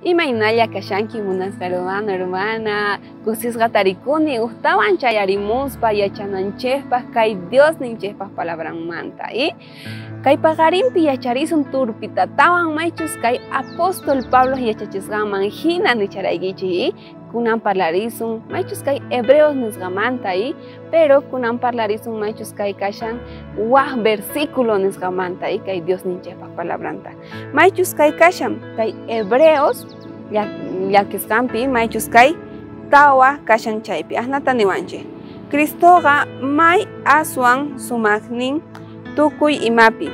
Imaynalla kashanki munasqa hermano, hermana, kusisqa tarikuni ujtawan chayarimuspa yachananchejpaj kay Diosninchejpaj palabranmanta. Y kay paqarinpi yacharisun turpitatawan maychus kay apóstol Pablo yachachisqanman hina nicharaykichik. Kunan parlarisun maychus kay Hebreos nisqamanta, y pero kunan parlarisun maychus kay kashan waj versículo nisqamanta, y kay Diosninchejpaj palabranta. Maychus kay kashan kay Hebreos llakisqanpi maychus kay tawa kashan chaypi asnata niwanchik. Cristoqa may aswan sumaqnin tukuy imapi.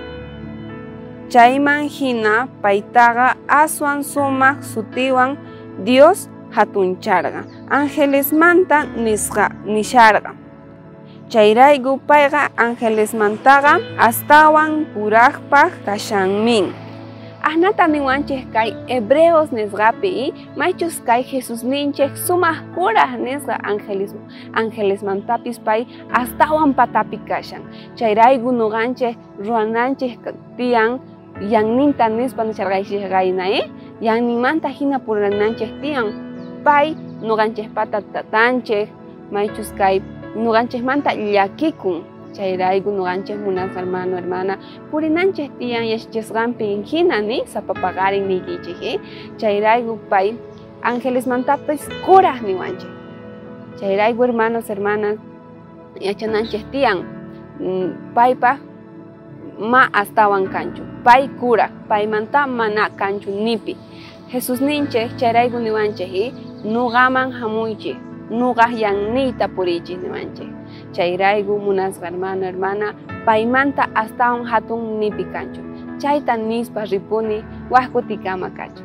Chayman hina paytaqa aswan sumaq sutiwan Dios hatuncharqa angelesmanta nisqa nisharqa. Chayrayku payqa angelesmantaqa astawan kuraqpaq kashanmin. Asnata niwanchik kay Hebreos nisqapi maychus kay Jesusninchik sumaq kuraq nisqa angelesmantapis pay astawan patapi kashan. Chayrayku nuqanchik ruwananchik tiyan yanninta nispa nisharqaychik qayna, yanninmanta hina purinanchik tiyan. Pay nuqanchikpata tatanchik maychus kay nuqanchikmanta llakikun. Chayrayku nuqanchik munasqa hermano, hermana, purinanchik tiyan yachachisqanpi hina ni sapa paqarin niykichik. Chayrayku pay angelesmantapis kuraq niwanchik. Chayrayku hermanos, hermanas, yachananchik tiyan paypaj ma astawan kanchu. Pay kuraq, paymanta mana kanchu nipi. Jesusninchik chayrayku niwanchik nuqaman hamuychik, nuqaj yanniyta puriychik niwanchik. Chayrayku munasqa hermano, hermana, paymanta astawan hatun nipi kanchu. Chayta nispa ripuni waj kutikama kachu.